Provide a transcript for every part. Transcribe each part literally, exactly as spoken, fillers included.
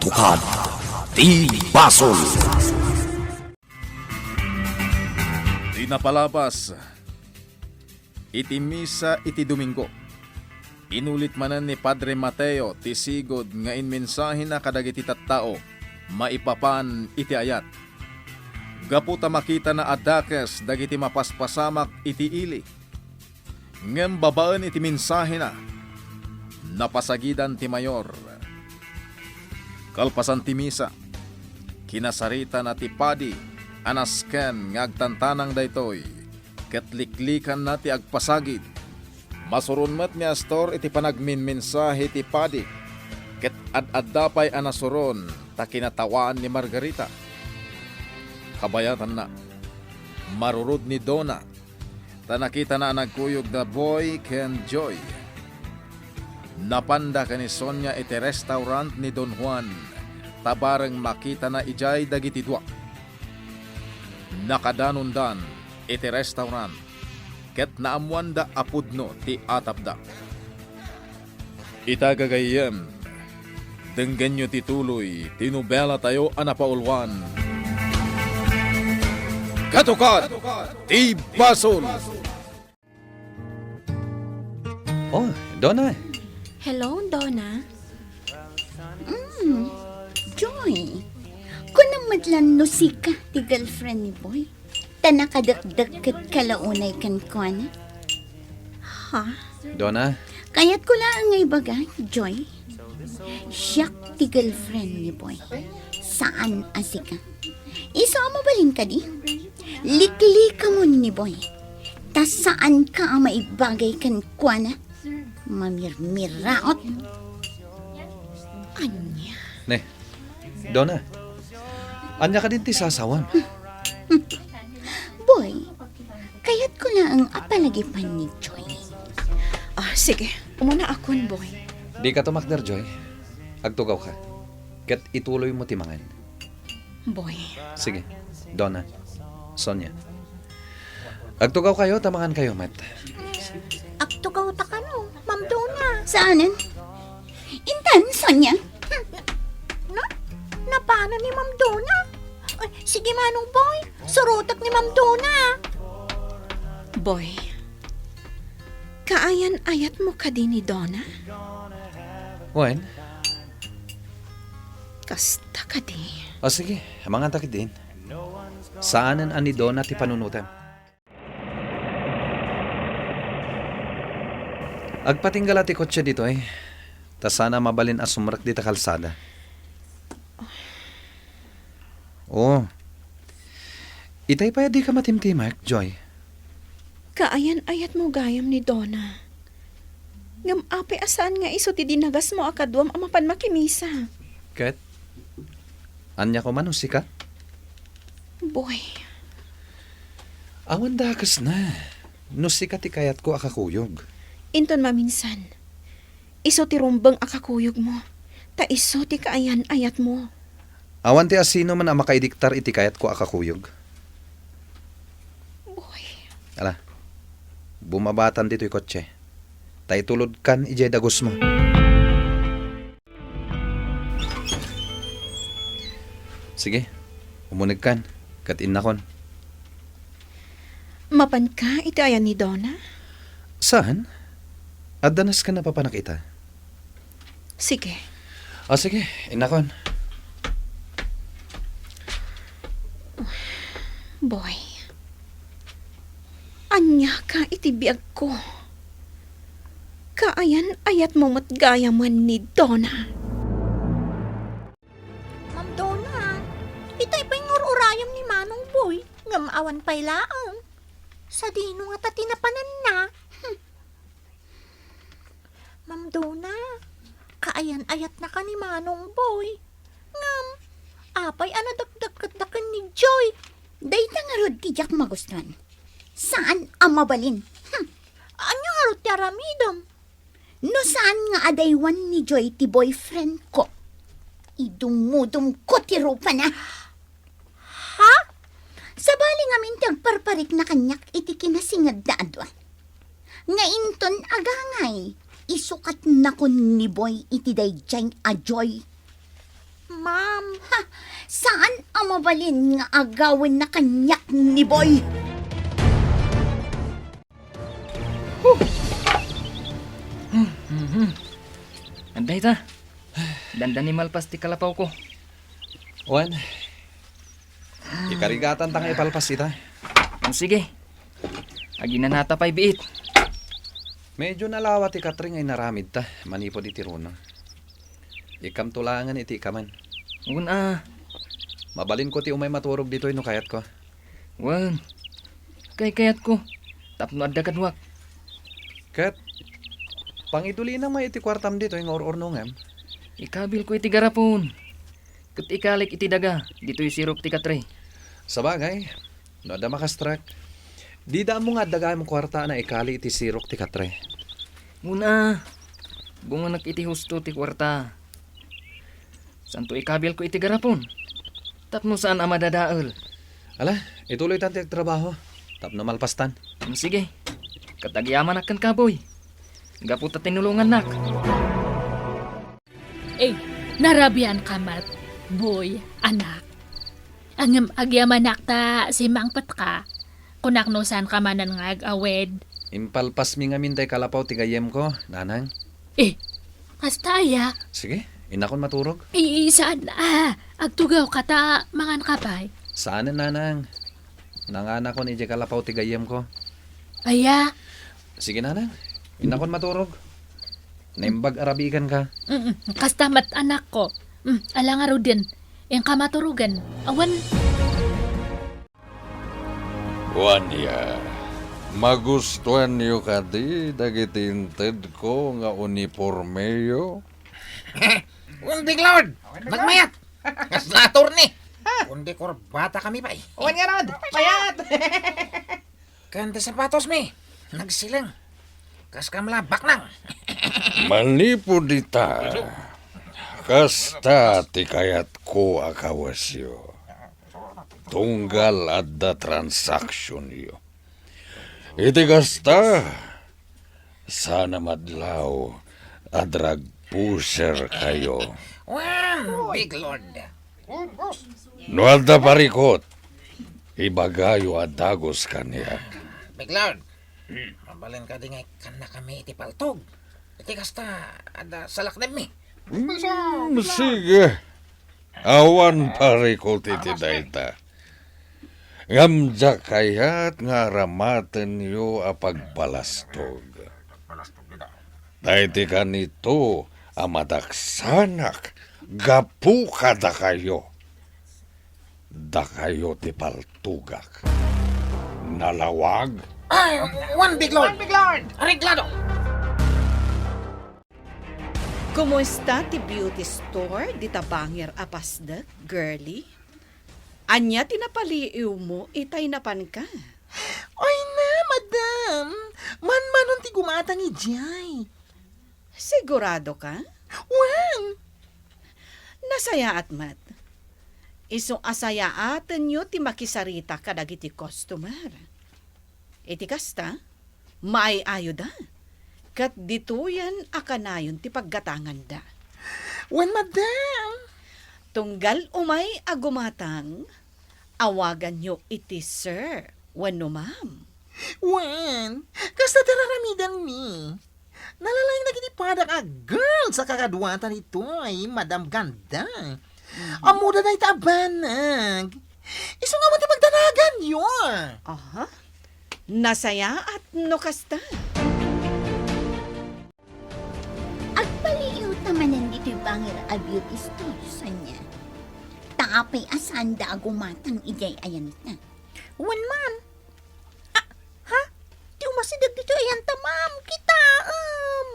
Agtugkad ti basol. Ti napalabas iti misa iti Domingo, inulit manen ni Padre Mateo ti sigud nga inmensahena kadagiti tattao maipapan iti ayat. Gapu ta makitana a dakes dagiti mapaspasamak iti ili, ngem babaen iti mensahena, napasagidan ti mayor. Kalpasan ti misa, kinasaritana ti padi a nasken nga agtantanang daytoy, ket liklikanna ti agpasagid. Masuron met ni Astor iti panagminmensahe ti padi, ket ad-adda pay a nasuron ta kinatawaan ni Margarita. Kabayatanna, marurod ni Dona, ta nakitana a nagkuyog da Boy ken Joy. Napanda ken ni Sonia iti restaurant ni Don Juan, ta bareng makitana idiay dagiti dua. Nakadanondan iti restaurant, ket naammoanda a pudno ti atapda. Ita gagayyem, denggenyo ti tuloy ti nobelatayo a napauluan, Katukad ti Basol. Oh, Dona. Hello, Dona. Mm, Joy. Kunam met laeng no sika ti girlfriend ni Boy. Ta nakadekdek ket kalaunay kenkuana. Ha? Dona. Kayatko laeng nga ibaga, Joy. Siak ti girlfriend ni Boy. Saan a sika. Isu a mabalin kadi? Liklikamon ni Boy. Ta saanka a maibagay kenkuana. Mamirmiraot. Ania? Ne, Dona, ania kadin ti sasawam? Boy, kayatko laeng a palagipan ni Joy. Ah, sige. Umuna akon, Boy. Dika tumakder, Joy. Agtugawka. Ket ituloymo ti mangan. Boy. Sige. Dona. Sonia. Agtugawkayo ta mangankayo met. Agtugawta kano, Ma'am Dona. Saanen? Intan, Sonia. Na? Napano ni Ma'am Dona? Ay, sige, Manong Boy. Surotek ni Ma'am Dona. Boy, kaayan-ayatmo kadi ni Dona? Wen? Kasta kadi. O sige, manganta ketdin. Saanen a ni Dona ti panunotem. Agpatingga la ti kotse ditoy, ta saan a mabalin a sumrek dita kalsada. Oh. Itay pay a dika matimtimek, Joy. Kaayan-ayatmo gayam ni Dona. Ngem apay a saan nga isu ti dinagasmo a kaduam a mapan makimisa? Ket? Ania koma no sika? Boy. Awan dakesna. No sika ti kayatko a kakuyog. Inton maminsan, isu ti rumbeng a kakuyogmo, ta isu ti kaayan-ayatmo. Awan ti asinoman a makaidiktar iti kayatko a kakuyog. Boy. Ala, bumabatan ditoy kotse. Ta itulodkan idiay dagusmo. Sige, umunegkan, ket innakon. Mapanka iti ayan ni Dona? Saan? Adda nasken a papanak ita. Sige. Ah, sige, innakon. Boy, aniaka iti biagko? Kaayan-ayatmo met gayamen ni Dona. Ma'am Dona, itay pay ngur-urayam ni Manong Boy, ngem awan pay laeng. Sadino ngata ti napananna? Hmm. Ma'am Dona, kaayan-ayatnaka ni Manong Boy. Ngem, apay a nadakdaketda ken ni Joy? Dayta ngarud ti diak magustuan. Saan a mabalin. Hmm. Ania ngarud ti aramidem? No saan nga adaywan ni Joy ti boyfriend ko, idumudumko ti rupana. Ha? Sabali ngamin ti agparparikna kaniak iti kinasingedda a dua. Nga inton agangay, isukatnakon ni Boy iti daydiay a Joy. Ma'am. Ha! Saan a mabalin nga agawenna kaniak ni Boy? Mhm. Adda ita. Dandani malpas ti kalapawko. Wen, ikarigatanta nga ipalpas ita. O, sige. Aginanata pay biit. Medyo nalawa ti katre nga inaramidta manipud iti runang. Ikkamto laengen iti ikkaman. Wen a. Mabalinko ti umay maturog ditoy no kayatko. Wen, kaykayatko tapno adda kaduak. Ket pangidulinam met iti kuartam ditoy nga ur-urnongem. Ikabilko iti garapon, ket ikalik iti daga ditoy sirok ti katre. Sabagay, no adda makastrek, dida ammo nga adda gayam kuarta a naikali iti sirok ti katre. Wen a, bunganak iti husto ti kuarta. Santo ikabilko iti garapon tapno saan a madadael. Ala, ituloytan ti agtrabaho tapno malpastan. Mm, sige. Ket agyamanak kenka, Boy, gapu ta tinulongannak. Eh, narabian ka met, Boy, anak. Ngem agyamanak ta simmangpetka. Kunak no saan ka manen nga ag-awid. Impalpasmi ngamin tay kalapaw ti gayyemko, nanang. Eh, kasta aya? Sige, innakon maturog. Eh, saan a? Agtugaw ka ta mangan ka pay. Saanen, nanang. Nanganakon idiay kalapaw ti gayyemko. Aya? Sige, nanang. Innakon maturog. Naimbag a rabiikan ka. Mm, kasta met, anakko. Mm, ala ngaruden. Inka maturogen. Awan. Wania, magustuanyo kadi dagiti intedko nga unipormeyo? Wen, Big Lord! Nagmayat! Kasla attorney! Kundi kurbata kami pay. Wen ngarud, mayat! Ken ti sapatosmi, nagsileng. Kas kam la baknang. Manipud ita, kasta ti kayatko a kawesyo. Tunggal adda transaksionyo. Iti kasta, saan a madlaw a drug pusher kayo. Wen, Big Lord. No adda parikut, ibagayo a dagus kaniak. Big Lord, mabalin kadi nga ikkannakami iti paltog? Iti kasta, adda salaknibmi. Mm, sige. Awan parikut iti dayta. Ngem diak kayat nga aramatenyo a pagbalastog. Ta iti kanito a madaksanak gapu kadakayo, dakayo ti paltugak. Nalawag? Ay, wen, Big Lord! Wen, Big Lord! Areglado! Kumusta ti beauty store dita bangir a pasdek, girlie? Ania ti napaliiwmo itay napanka? Ay na, madam! Manmanon ti gumatang idiay. Sigurado ka? Wen! Nasayaat met. Isu a sayaatenyo ti makisarita kadagiti customer. Iti kasta, maay-ayoda, ket ditoyen a kanayon ti paggatanganda. Wen, madam. Tunggal umay a gumatang, awaganyo iti sir wenno ma'am. Wen, kasta ti raramidanmi. Nalaing dagiti padak a girls a kakaduata ditoy, Madam Ganda. Mhm. Ammoda dayta a banag. Isu nga awan ti pagdanaganyo. Aha. Nasayaat no kasta. Agpaliiwta manen ditoy bangir a beauty store, Sonia. Ta apay a saanda a gumatang idiay ayanta? Wen, ma'am. Ah, ha? Ti umasideg ditoy ayanta, ma'am. Kitaem.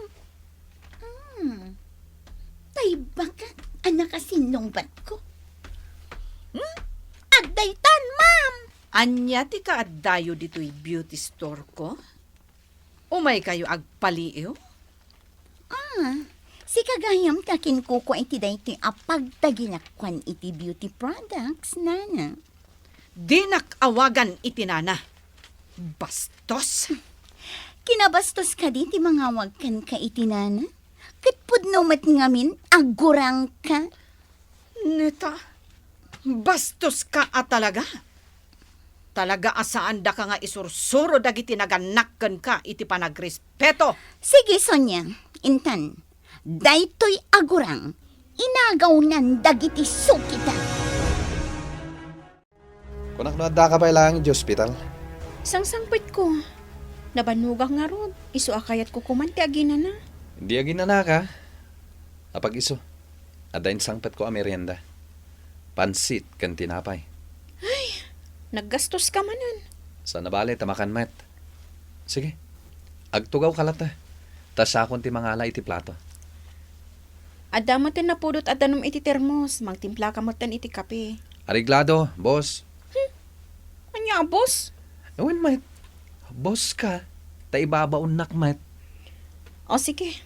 Hmm. Tay baket a nakasinnungbatko. Hmm? Addaytan, ma'am. Ania ti kaaddayo ditoy beauty store ko? Umaykayo agpaliiw? Ah, sika gayam ti akinkukua iti daytoy a pagtagilakuan iti beauty products, nana. Dinak awagan iti nana. Bastos! Kinabastos kadi ti mangawag kenka iti nana? Ket pudno met ngamin a gurangka. Neta, bastoska a talaga. Talaga a saandaka nga isursuro dagiti nagannak kenka iti panagrespeto. Sige, Sonia, intan. Daytoy a gurang, inagawnan dagiti sukita. Kunak no addaka pay laeng iti ospital. Sangsangpetko. Nabannogak ngarud, isu a kayatko koman ti aginana. Di aginanaka. Apag-isu, adda insangpetko a merienda. Pansit ken tinapay. Ay, naggastoska manen. Saan a bale ta makan met. Sige, agtugawka latta. Ta siakon ti mangala iti plato. Adda metten napudot a danum iti termos, mangtimplaka metten iti kape. Areglado, boss. Hmm. Ania a boss? Wen met. Boss ka, ta ibabaonnak met. O sige.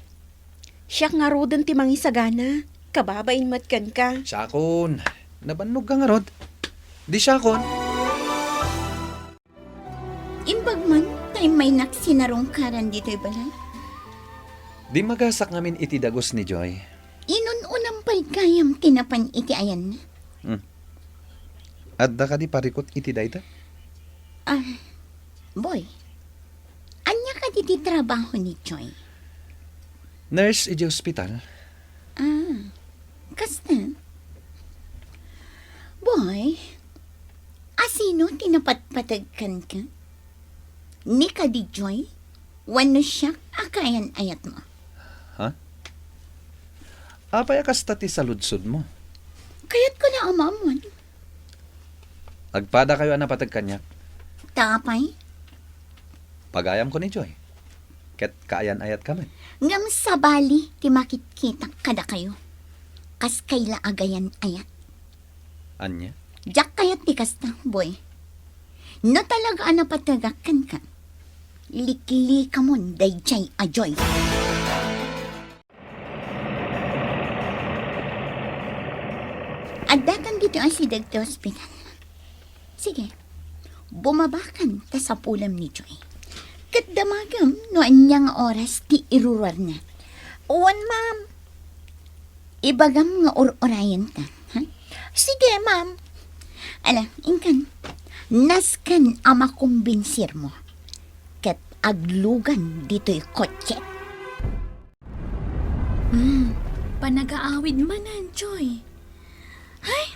Siak ngaruden ti mangisagana. Kababain met kenka. Siakon. Nabannogka ngarud. Di siakon. Imbag man ta immaynak sinarungkaran ditoy balay. Dimmagasak ngamin iti dagus ni Joy. Inun-unam pay gayam ti napan iti ayanna? Hmm. Adda kadi parikut iti dayta? Ah, boy, ania kadi ti trabaho ni Joy? Nurse iti ospital. Ah, kasta? Boy, asino ti napatpateg kenka? Ni kadi Joy? Wenno siak a kaayan-ayatmo? Ha? Apay a kasta ti saludsodmo? Kayatko la a maammuan. Agpadakayo a napateg kaniak. Ta apay? Pagayamko ni Joy. Ket kaayan-ayatka met. Ngem sabali ti makitkitak kadakayo. Kas kayla a gayan-ayat. Ania? Diak kayat ti kasta, boy. No talaga a napategak kenka, liklikamon daydiay a Joy. Addakan ditoy asideg ti ospital. Sige, bumabakan ta sapulem ni Joy. Ket damagem no ania nga oras ti iruruarna. Wen, ma'am. Ibagam nga ur-urayenta, ha? Sige, ma'am. Ala, inkan, nasken a makumbinsirmo. Ket aglugan ditoy kotse. Hmm, panagaawid manen, Joy. Ay,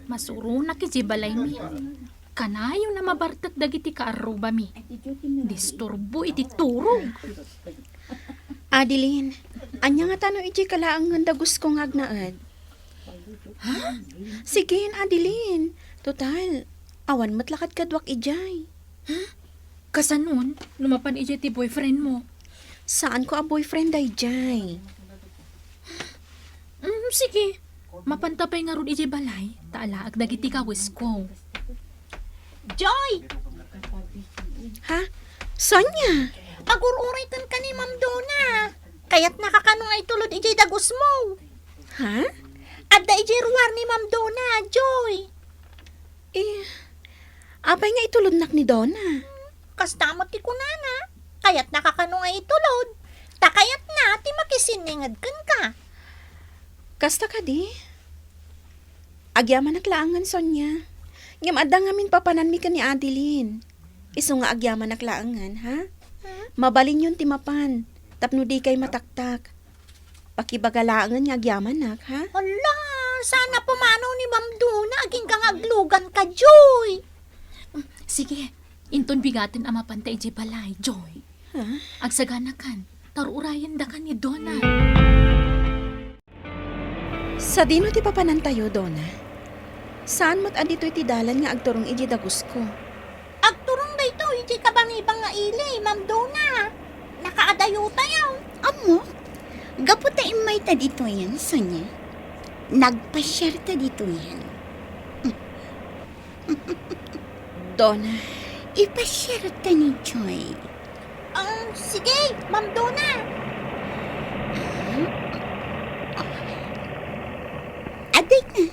masuronak iti balaymi. Kanayon a mabartek dagiti kaarrubami. Disturbo iti turog. Adeline, ania ngata no idiay ka laengen dagusko nga agnaed? Ha? Sige, Adeline. Total, awan met la kadkaduak idiay. Ha? Kasanon, no mapan idiay ti boyfriend mo? Saanko a boyfriend daydiay. Mm, sige. Mapanta pay ngarud idiay balay, ta alaek dagiti kawesko. Joy! Ha? Sonia? Agur-uray kenka ni Ma'am Dona. Kayatnaka kano nga itulod idiay dagusmo? Ha? Adda idiay ruar ni Ma'am Dona, Joy. Eh, apay nga itulodnak ni Dona? Kasta met ti kunana, kayatnaka kano nga itulod, ta kayatna ti makisinninged kenka. Kasta kadi? Agyamanak laengen, Sonia. Ngem adda ngamin papananmi ken ni Adeline. Isu nga agyamanak laengen, ha? Hmm? Mabalinyon ti mapan, tapno dikay mataktak. Pakibaga laengen nga agyamanak, ha? Hala, saan a pumanaw ni Ma'am Dona, agingga nga agluganka, Joy. Sige, inton bigaten a mapanta idiay balay, Joy. Ha? Agsaganakan, ta ur-urayendakan ni Dona. Sadino ti papanantayo, Dona? Saan met a ditoy ti dalan nga agturong idiay dagusko? Agturong daytoy idiay kabanibang nga ili, Ma'am Dona. Nakaadayotayo. Ammok, gapu ta immayta ditoyen, Sonia. Nagpasiarta ditoyen. Dona. Ipasiarta ni Joy. Ah, sige, Ma'am Dona. Adda na.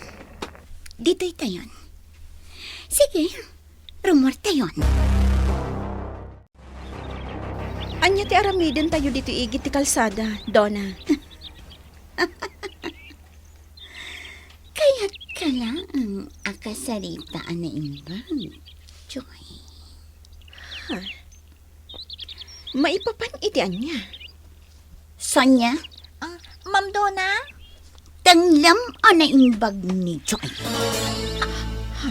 Ditoytayon. Sige, rumuartayon. Ania ti aramidentayo ditoy igid ti kalsada, Dona? Kay Sarita a naimbag, Joy. Ha? Maipapan iti ania? Sonia? Ah, Ma'am Donna? Tenglam a naimbag ni Joy. Ha?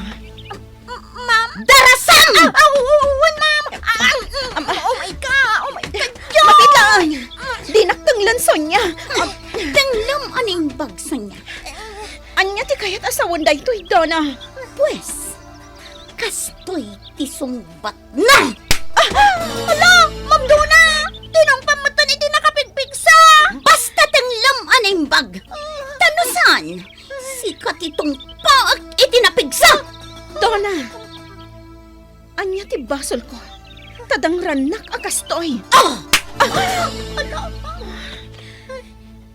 M-, ma'am? Darasam! Ah, ah, oo, oo, ma'am. Ah, ah, mm, oh my God, oh my God, Joy! Mapit laeng! Dinak tenglen, Sonia! Ah, tenglam a naimbag, Sonia. Ania ti kayat a sawen daytoy, Donna? Pues, kastoy ti sungbatna. Ah! Ala, Ma'am Donna! Tinungpam metten iti nakapigpigsa! Basta tenglam a naimbag. Ta no saan, sika ti tungpaek iti napigsa! Donna! Ania ti basolko? Ta dangrannak a kastoy. Ah! Ah!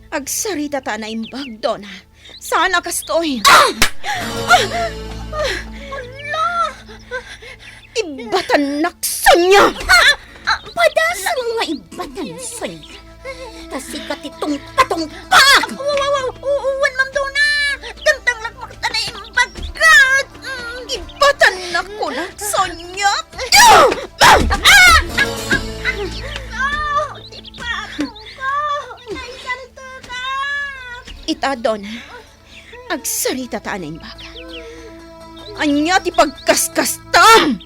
Agsarita ta a naimbag, Donna. Saan a kastoy? Ah! Ah! Ah! Ala! Ibatannak, Sonia! Ah! Ah! Padasam nga ibatan, Sonia. Ta sika ti tungpatungpaak! Wa-, wa-, wa-, u-, uwan, Ma'am Donna! Tangtanglak makita na imbagak! Mm. Ibatannak kunak, Sonia! Ah! Ah! Ah! Ah! Ikaw! Ti pato ko! Naisalto ka! Ita, Donna. Agsarita ta a naimbag. Ania ti pagkaskastam?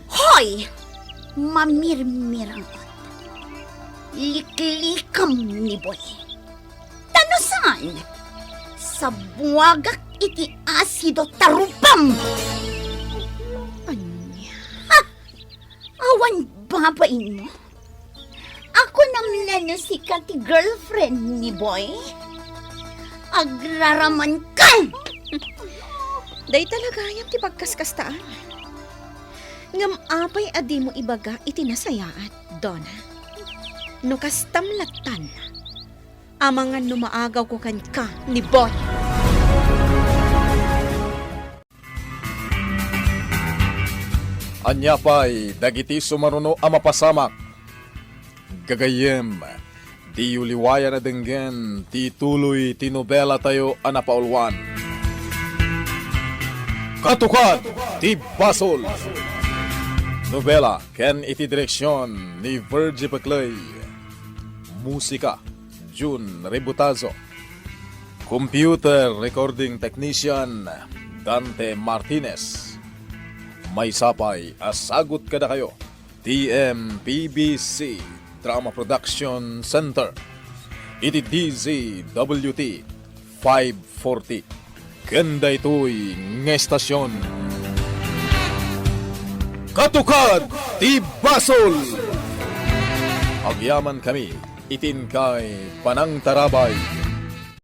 Hoy! Mamirmirangot. Liklikam ni Boy. Ta no saan, sabuagak iti asido ta rupam! Ania? Ha! Awan babainmo? Akunam la no sika ti girlfriend ni Boy? Agraramanka! Dayta la gayam ti pagkaskastaan. Ngem apay a dimo ibaga iti nasayaat, Donna? No kastam lattan, amangan no maagawko kenka ni Boy. Ania pay dagiti sumaruno a mapasamak? Gagayyem, diyo liwayan a denggen ti tuloy ti nobelatayo a napauluan, Katukad ti Basol. Nobela ken iti direksion ni Virgie Peclay. Musika, Jun Rebutazo. Computer recording technician, Dante Martinez. Maysa pay a sagut kadakayo, T M P B C Drama Production Center, iti D Z W T five forty. Ken daytoy nga estasion, Katukad ti Basol! Agyamankami iti inkay panangtarabay.